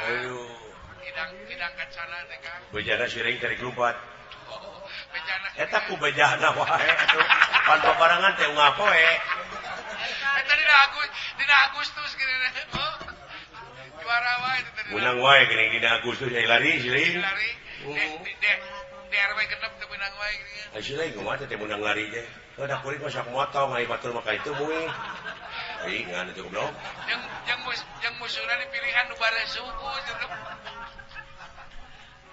Aduh. Hidang kacana teh Kang. Bejana siring tarik lumpat. Bejana. Eta ku bejana wae atuh. Pan babarengan teh unggal poe. Eta dina Agustus geuning. Oh. Juara wae teh dina. Menang wae geuning dina Agustus ai lari siring. Lari. Di RW genep teh menang wae geuning. Ai siring kumaha teh menang lari teh. Da kuring mah sok motong ai batur mah ka itu mui. Ai ngan itu goblok. Jeung musuhna dipilihan nu bareng suku cenah.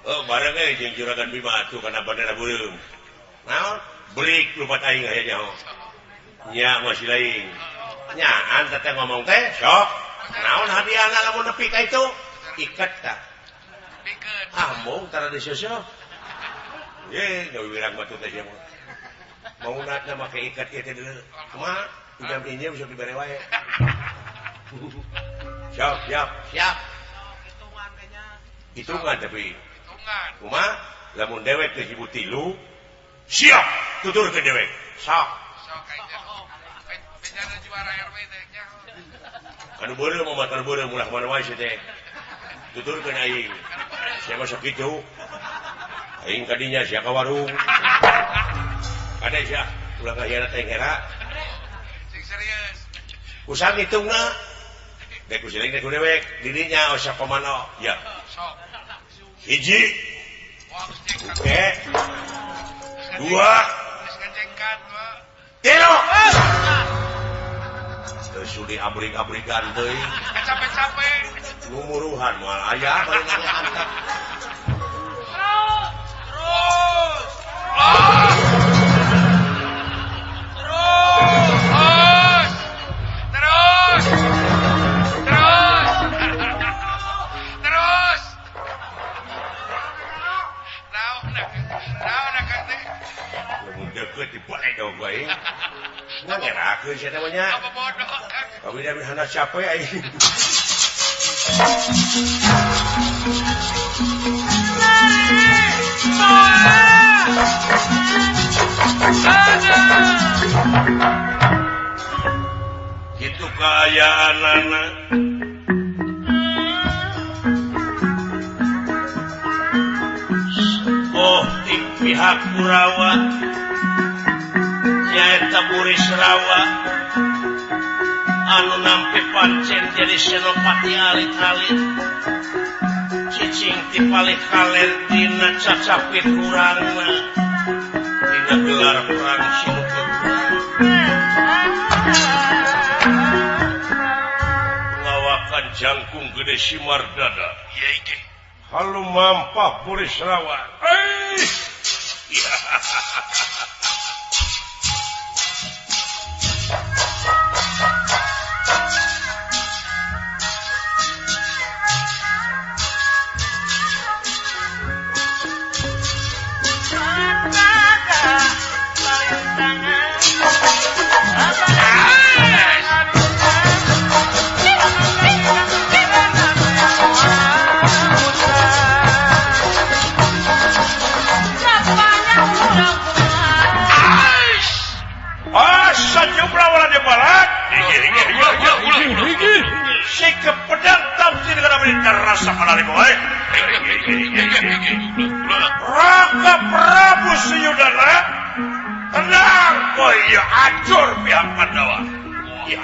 Oh, bareng euy jeung juragan Bima atuh kana bandara beureum. Naon? Berik lupat aing aya nyaho. Nya masih lain. Nyaan teh ngomong teh sok. Naon hadiahna lamun nepi ka itu? Iket tah. Pikeun. Ah, mung tara disusul. Ye, gawe wirang batu teh sia mah. Mauna teh make iket ieu teh deuleu. Kumaha? Jam injem sok dibere wae. Siap, siap, siap. Hitungan tapi. Kumaha? Lamun dewek teh 1003, siap tuturkeun dewek. Sok. Sok aing teh. Bejana juara RW teh nya. Anu beureum mah matar beureum ulah mana wae sia teh. Tuturkeun aing. Sia mah sok kitu. Aing ka dinya sia ka warung. Kade sia ulah ngahianat aing era. Sing serius. Usang hitungna. Dek ku siling dek ku dewek di dinya osok komano. Ya. Sok. Hiji. Oke. Dua. Tilu. Teu sudi abrik-abrikan teuing. Capek-capek. Ngumuruhan moal aya bari ngantep. Terus. Terus. Terus. Terus. Terus. Naon naon teh? Lamun deukeut dibalik dong bae. Ngerakeun sia teh mah nya. Apa bodoh Kang? Kami da hana capek aing. Kitu kaayaanana. Oh, ti pihak Kurawa nyaeta Burisrawa anu nampi pancen jadi senopati alit-alit cicing ti palih kaler dina cacapit urangna dina gelar perang Sinukeurang ngawakan jangkung gede simar dada halu mampah Burisrawa. Raka Prabu Suyudana tenang, oh iya acur pihak Pandawa. Ya.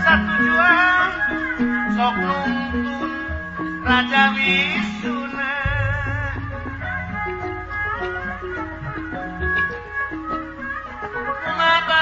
Tujuan sok nuntun Raja Wisuna. Mata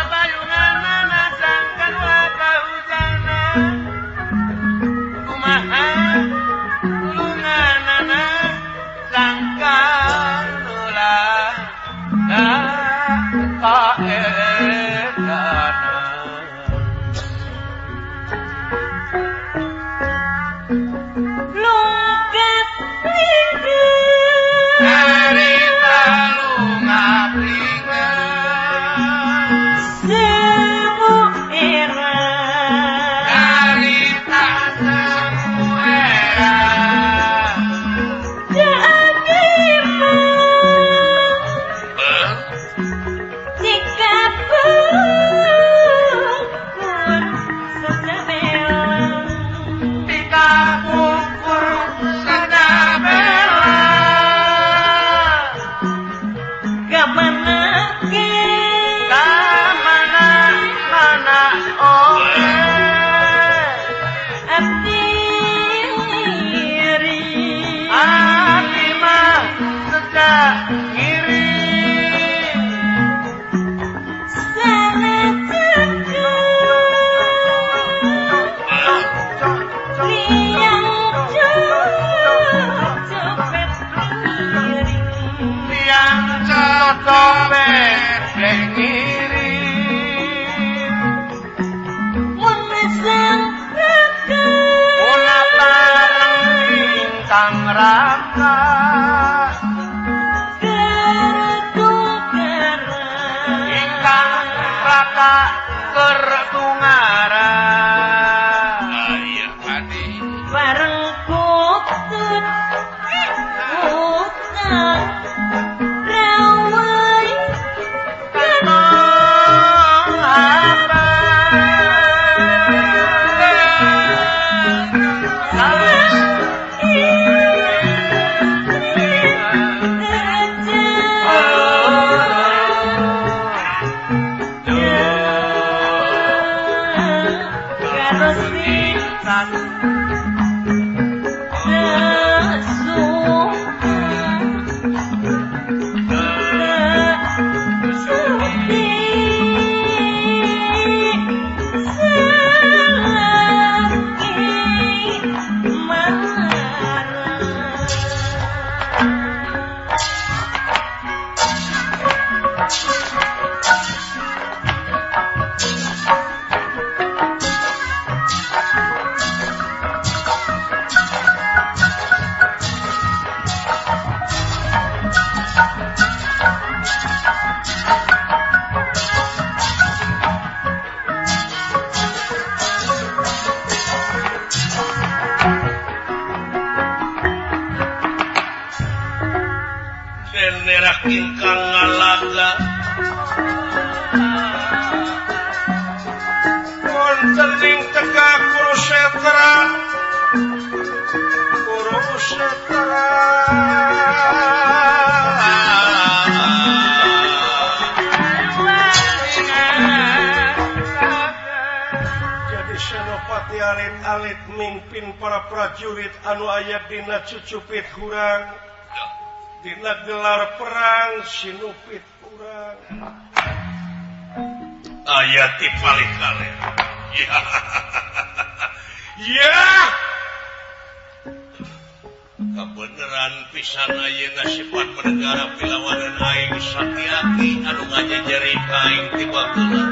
Brata keur tungara aya adi bareng kutut utang rawai kantong apa Ingkang ngalaga wonten ing tegak Kurusetra Kurusetra jadi senopati alit-alit mimpin para prajurit anu aya dina cucupit hurang dina gelar perang sinupit urang aya ti palih kale ya ya kabeneran pisan ayeuna sifat bernegara pilawanan aing Satyaki anu ngajajari ka aing ti baheula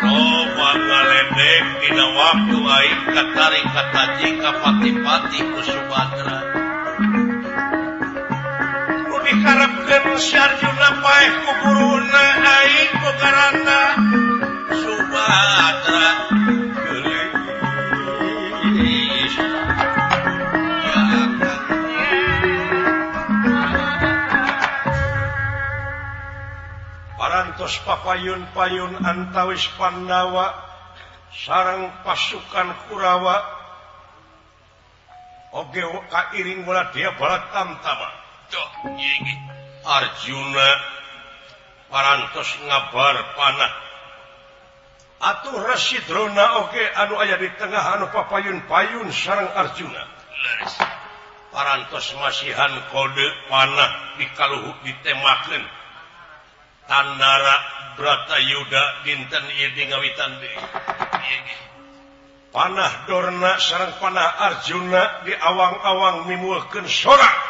loba ngaledek dina waktu aing katarik kataji ka pati-pati ku Subadra diharapkeun si Arjuna paeh ku guruna aing bogarana Subadra geulis ya parantos papayun-payun antawis Pandawa sareng pasukan Kurawa oge kairing dia Balatamtama. Arjuna parantos ngabar panah atuh Resi Drona oge anu aya di tengah anu papayun-payun sareng Arjuna. Parantos masihan kode panah dikaluhu ditemakeun tandara Bratayuda dinten ieu di ngawitan deui. Panah Dorna sareng panah Arjuna di awang-awang mimuhkeun sorak.